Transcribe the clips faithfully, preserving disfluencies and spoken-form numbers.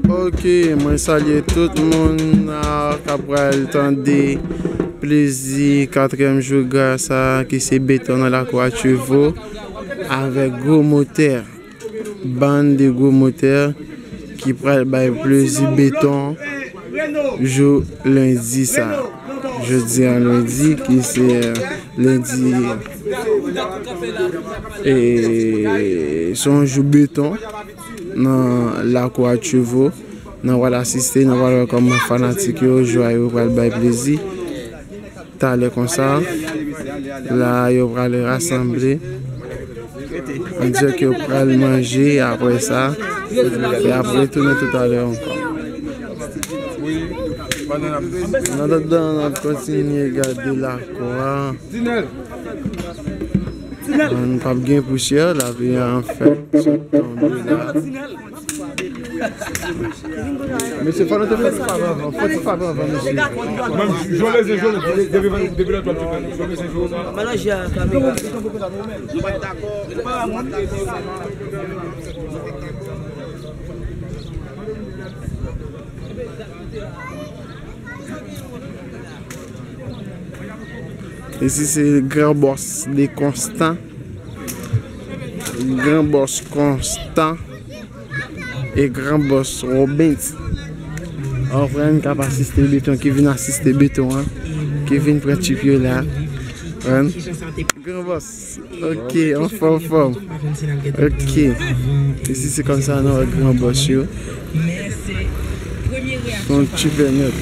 Ok, mwen salye tout moun a k ap pral tande plezi katriyèm jou gra sa ki se beton nan lakou a Chevaux avèk gwo motè, bann de gwo motè ki pral bay plezi beton jou lendi sa. Jodi an lendi ki se lendi e se yon jou beton nan lakou a Chevaux. Nou pral asiste, nou pral wè kòman fanatik yo, jwa yo pral bay plezi. Talè konsa, la yo pral rasanble. Ann di ke yo pral manje apre sa. E apre tounen toutalè ankò. Nan antandan, n ap kontinye gade lakou a. N p ap gen pousyè, lapli an fèk sot tonbe la. Mesye, fò nou te fè ti favè anvan, fò ti favè anvan, mesye. Menm jole zen, jole zen, depi, depi lòt bò, jole zen, jole zen. Mwen nan je a kamera. Isi se gran bòs de Konstan. Gran bòs Konstan e gran bòs Robens. Anfrè, n k ap asiste beton, ki vin asiste beton an, ki vin pran tchip yo la. Gran bòs. Ok, anfòm, anfòm. Ok. Isi se konsa nou wè gran bòs yo. Yon tchip nèt.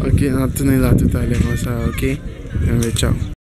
Ok, n ap tounen la toutalè konsa, ok? Anben, tchaw.